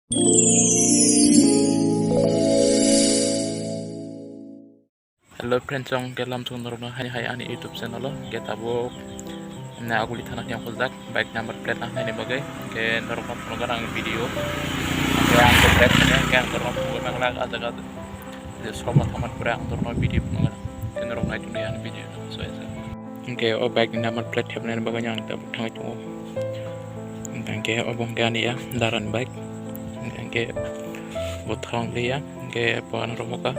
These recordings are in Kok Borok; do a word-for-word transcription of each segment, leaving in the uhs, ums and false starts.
Hello friends, chwng khe lamsong norokno hai hai ani YouTube channel o khe tabuk na aguli thana khe holjak bike number plate nang naini bagwi khe norokno phunukgwi ang video khe ang khe bike thani khe ang norokno phunukgwi manglak ah jaga je sroma thaman pore ang norokno video phunukgwi khe norok nai tongdi ani video no so esa. Hingke o bike ni number plate thepnani bagwi ang tabuk thangwi tongo. Hingke obo hingke ani ya daran bike. Hingke bo thang liya hingke bo ano romoka.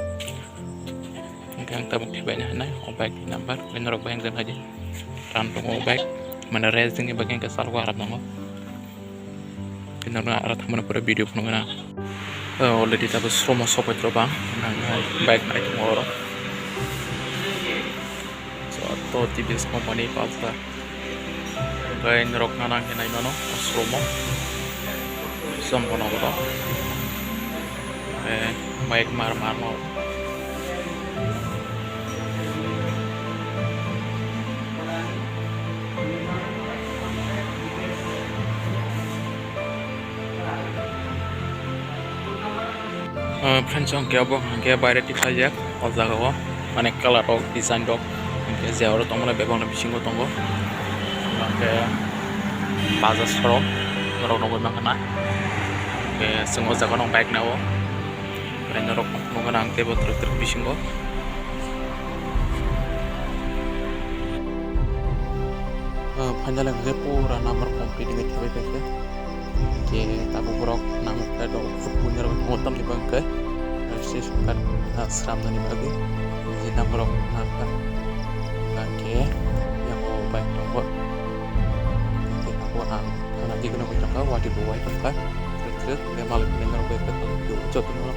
Hingke ang tabuk thepai nai o bike ni number norok bai hingke naidi. Ran tongo o bike mane racing ni bagwi hingke sal o aram nango. Kinarno ara thangmani pore video phunukgwi na. Already tabuk sromo sokphaitro bang. Nang bike nai tongo oro. So, to T V S company Pulsar. Hwnkhe norok nana hwnwi naimano sromo. Sombono oro. Eh, bike mar mar no. Ah, friends, hwnkhe obo hwnkhe baire tipaijak o jaga o, mane colour rok, design rok, hwnkhe je oro tongmani bebak no bisingo tongo, hwnkhe baja sorok norok nugwi mankha na, hwnkhe chwng o jaga no bike nao, hwnkhe norok nugwi mankha na ang teibo twrwk twrwk bisingo. Ah, final hwnkhe pura number complete wngwi thangwi paikha. Hwnkhe tabuk borok number plate rok phut buini rok tongo tamni bagwi hwnkhe registration card, ah, swnamnani bagwi je number rok nangkha. Hwnkhe yang o bike tongo. Hwnkhe abo ang thangna digno bai tongkha, watwi bo wai tongkha. Twrwk twrwk hwnkhe malai philai norok bai jotono.